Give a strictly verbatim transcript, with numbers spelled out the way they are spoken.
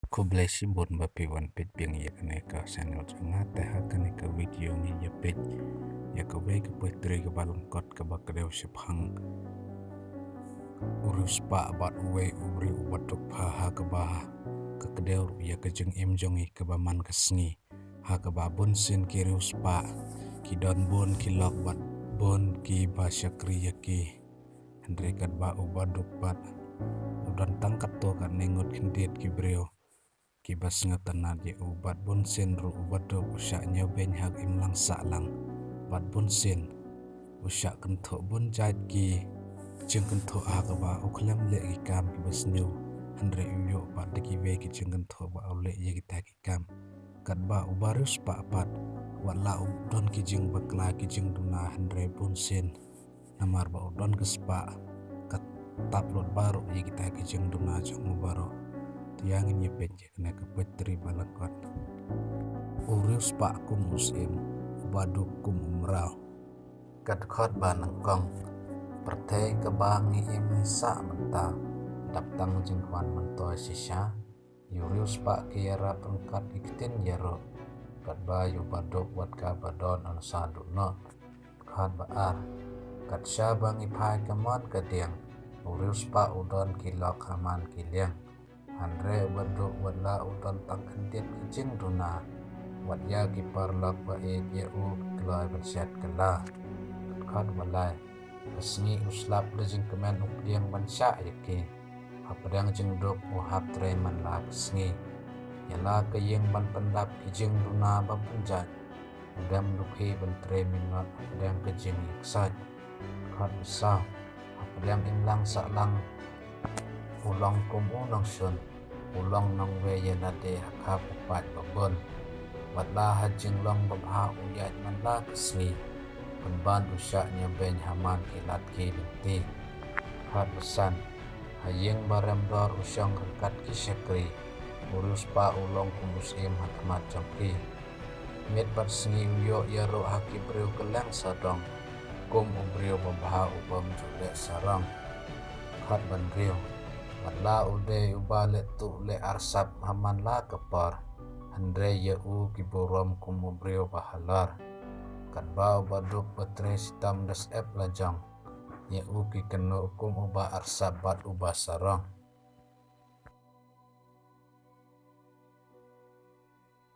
Khublei shibun ba phi wan peit biang ïa kane ka channel jong nga. Te ha kane ka video ngi ïa peit ïa kawei ka poetry kaba lyngkot kaba kdew shaphang u riewspah bad uwei u briew uba duk bha, ha kaba ka kdew ruh ïa ka jingim jong ngi kaba man ka sngi, ha kaba bun sien ki riewspah ki don bun ki lok bad bun kiba shakri ïa ki. Hynrei katba uba duk pat u don tang katto katne ngut khyndiat ki briew kiba sngewtynnat ïa u, bad bun sien ruh uba duk u shah ñiewbeiñ ha ka imlang sahlang, bad bun sien u shah kynthoh bun jait ki jingkynthoh ha kaba u khlem leh ki kam kiba sniew, hynrei u ïoh pat da kiwei ki jingkynthoh ba u leh ïa kita ki kam. Katba uba riewspah pat, wat la u don ki jingbakla ki jingduna, hynrei bun sien namar ba u don ka spah ka tap lut baroh ïa kita ki jingduna jong u baroh. Te ïa ngin ïa peit ïa kane ka poetry ba lyngkot. U riewspah kum u syiem, uba duk kum u mraw. Ka dkhot ba nyngkong. Pyrthei kaba ngi im ngi sah mynta, dap tang jingkwah myntoi shisha. Ïa u riewspah ki ïarap ryngkat ki ktien ïaroh, katba ïa uba duk wat kaba don yn sa duh noh. Dkhot ba ar. Kat shaba ngi phai ka mon ka diang, u riewspah u don ki lok ha man ki liang. Hynrei uba duk wat la u don tang khyndiat ki jingduna, wat ïa ki paralok ba ïeit ïa u ki kloi ban shet kylla. Dkhot ba lai. Ka sngi u slap da jingkmen u pdiang ban shah ïa ki. Hapdeng jingduk u hap trei man la ka sngi. Ïa la ka ïing ban pyndap ki jingduna ba pynjait. U dem dukhi ban trei minot hapdeng ka jingïaksaid. Dkhot ba saw. Hapdeng imlang sahlang u long kum u nongshun. U long nongwei ïa lade ha khap u paid ba bun. Wat la ha jinglong babha u ïaid man la ka sngi. Pynban u shah ñiewbeiñ ha man ki lad ki lynti. Dkhot ba san. Ha ïing ba rem dor u shong ryngkat ki shakri. U riewspah u long kum u syiem ha khmat jong ki. Miet bad sngi u ïoh ïaroh ha ki briew kylleng sawdong. Kum u briew babha u bym ju leh sarong. Dkhot ba hynriew. Wat la u dei uba leh tuh leh arsap ha man la ka por, hynrei ïa u ki burom kum u briew ba halor. Katba uba duk ba trei shitom da syep la jong, ïa u ki kynnoh kum uba arsap bad uba sarong.